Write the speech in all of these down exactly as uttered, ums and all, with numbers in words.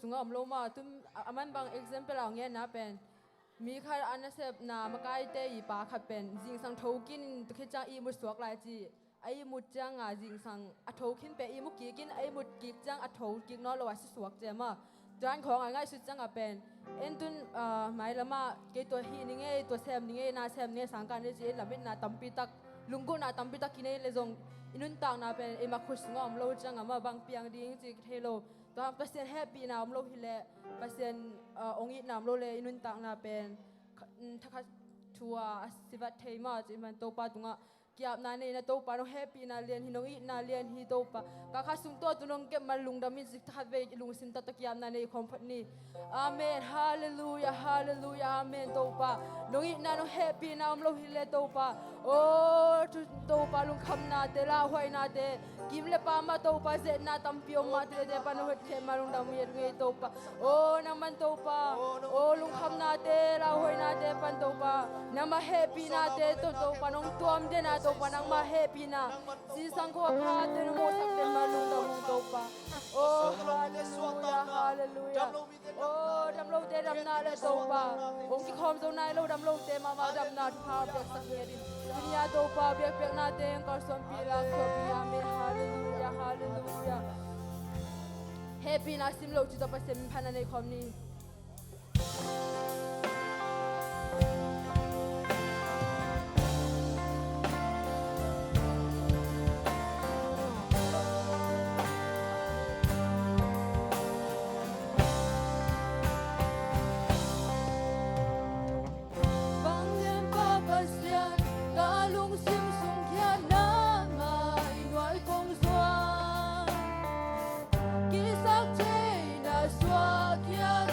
sungah om lo mah. Tun a, a man bang example a ngenna pen, mi khat a nasepna makaite i pa khat pen zingsang tho kinin tua khit ciang ihmut suak lai ci. A ihmut ciangah zingsang a tho khin pen ihmut kikin a ihmut kik ciang a tho kik nawn lo a si suak cia mah. Tuan khawng a ngaihsut ciangah pen, en tun, ah, mailamah kei tua hih ni ngei, tua sem ni ngei, na sem ni ngei, sangkah ni ci-in lametna tampi tak, lunggulhna tampi tak kinei le zong i nuntakna pen eima khut sungah om lo ciangah mah bang piang ding ci ka thei lo. Tua hang Pasian hehpihna om lo hileh, Pasian, ah, hong itna om lo le i nuntakna pen kha-, mm, thakhat thu a a sivat thei mah ci man Topa tungah kiapna nei na Topa nong hehpihna lian hi, nong itna lian hi Topa. Ka kha sung tawh tu nong kep man lungdam in zik thakhat vei lungsim tawh kiapna nei khawm phot ni. Amen. Halleluia, halleluia, amen Topa. Nong itna nong hehpihna om lo hileh Topa, o, tu Topa lungkhamnate, lauhuainate, kim le pam ah Topa zetna tampi om mah tete pan nong hotkhiat mah lungdam ngiat ngei Topa. O nangman Topa, o lungkhamnate, lauhuainate pan Topa, nangmah hehpihnate tawh Topa nong tuam den a Topa, nangmah hehpihna zingsang khua phate nong mawhsak den mah lungdam ung Topa. O halleluia, halleluia. O damlote damna le Topa, hong kikhawm zo nai lo damlote mahmah damna thupha biaksak ngiat in. Tuni a Topa biakpiaknate hong kalsuanpih la khawm hi. Amen. Halleluia, halleluia. Hehpihna sim lo ci tawh Pasian min phatna nei khawm ni. Vanglianpa Pasian, ka lungsim sung khiatna mah i nuai kong zuan. Kisakthei na suak khiat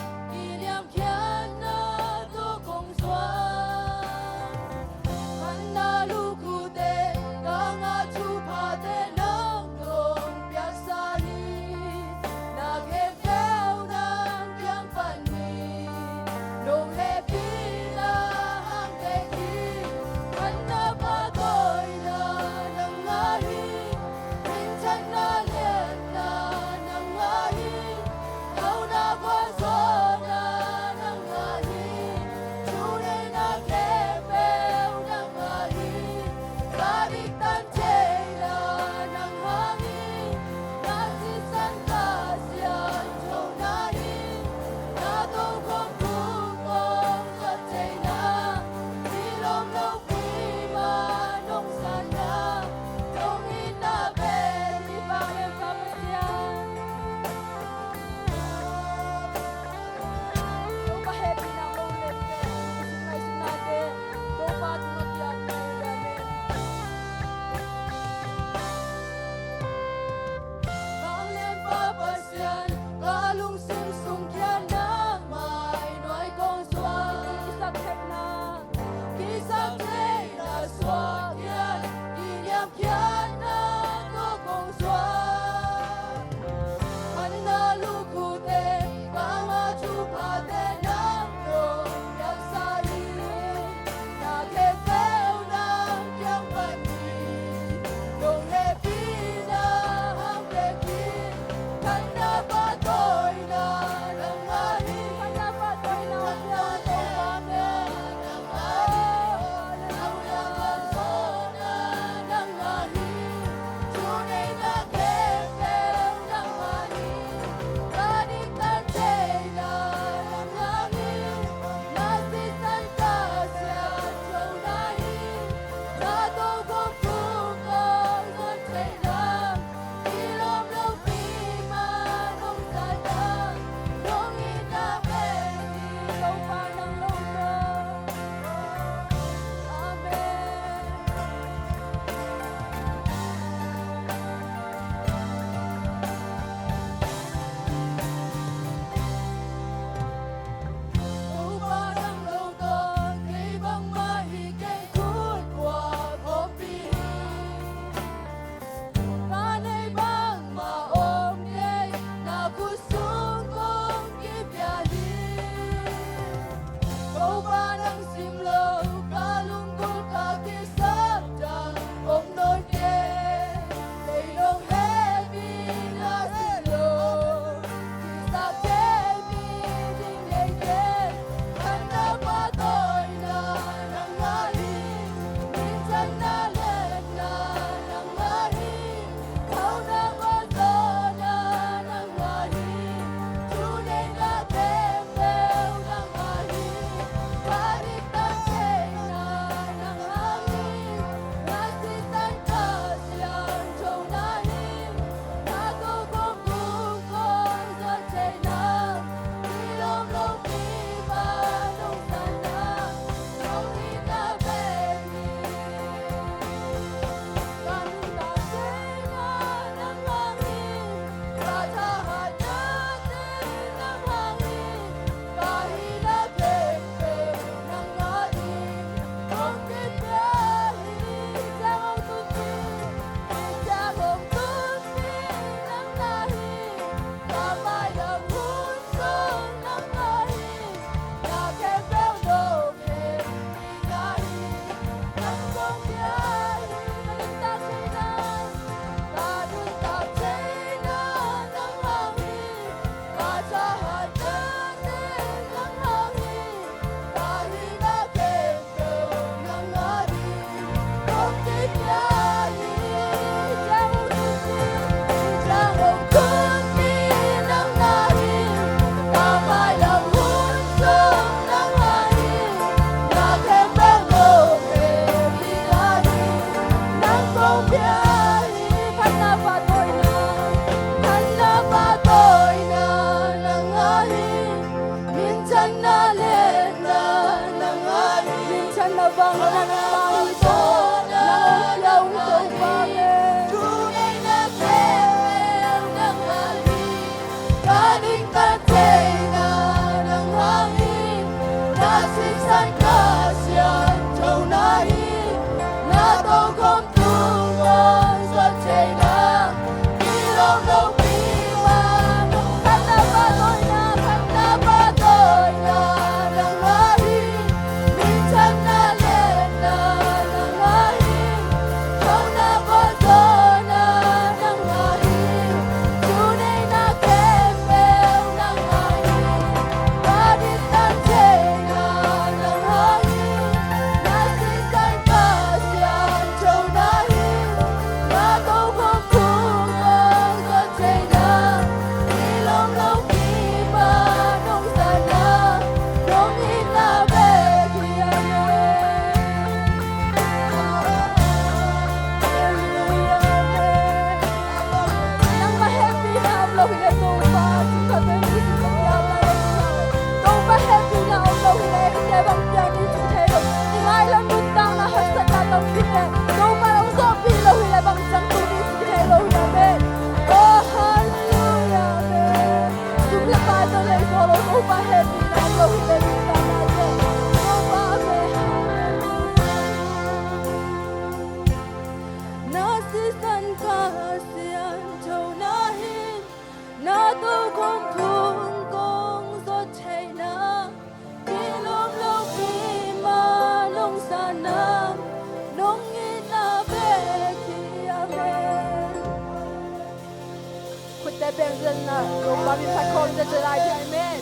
Bang nang bang hi zaw, nang hong pia uh Topa ve. Ka ding ka theihna nang hang hi, na sisan ka siangthona hi, na tokhom tung kong zot theihna, kilawm lopi ma nong khatna pahtawina, khatna pahtawina nang hang hi, minthanna lianna nang hang hi, thohna pawlzawhna nang hang hi, thuneihna khempeuh nang hang hi, ka ding ka theihna nang hang hi, na sisan ka siangthona hi, na tokhom tung kong zot theihna, kilawm lopi ma nong zatna, nong itna bek hi. Amen. Halleluiah, amen. Nangmah hehpihna om lo hi leh Topa, sum khat vei nih sum khat piak lai lo hi. Topa hehpihna om lo hi leh hihte bang piang ding ci thei lo. I mailam nuntakna haksatna tampi pen Topa hong zawhpih lo hi leh bang ciang tu ding ci thei lo hi. Amen. Oh, halleluiah, amen. Sum le pai tawh lei zaw lo, Topa hehpihna om lo hi leh nuntakna teh Topa, amen. Halleluiah. Na sisan ka siangthona hi, na tokhom tung kong zot theihna, kilawm lopi ma nong zatna, nong itna bek hi. Amen. Khutte beng zenna, Topa min phat khawm zenzen lai ding. Amen.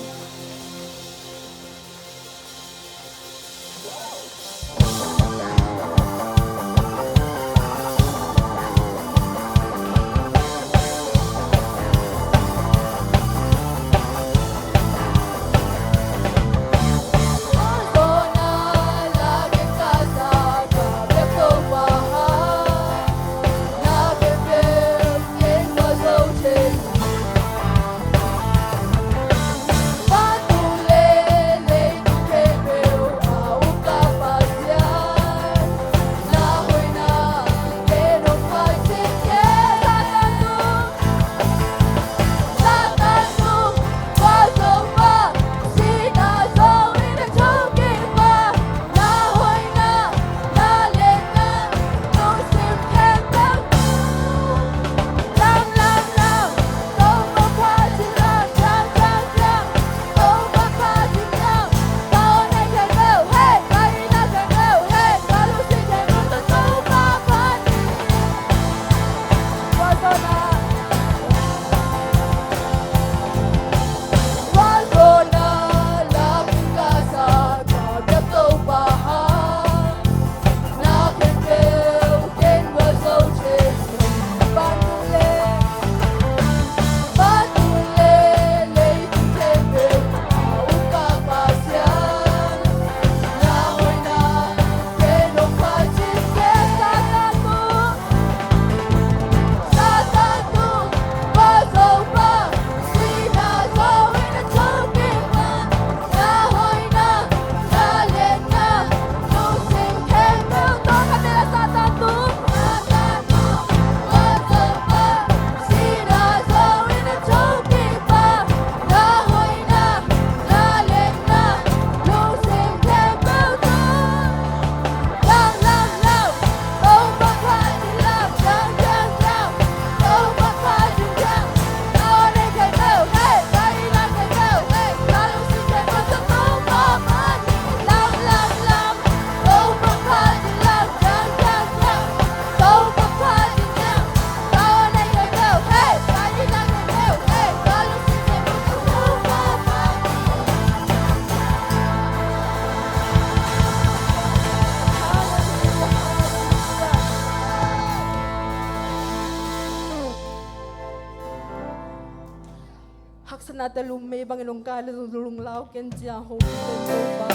Haksatnate lum mei bangin hong kai leh zong lunglau ken ci-a hopih ken Topa.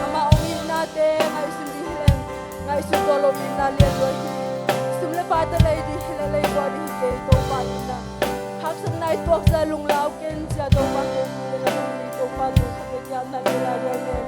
Amah hong itnate ngaihsun ding hi leng ngaihsun tuan lo itna lian lua hi. Sum le paite lei ding hi leh lei tuan ding hi kei Topa itna. Haksatna i tuak zia lunglau ken ci-a Topa hopih ken a lungni Topa lungkham ken ci-a na lei lai ding hi.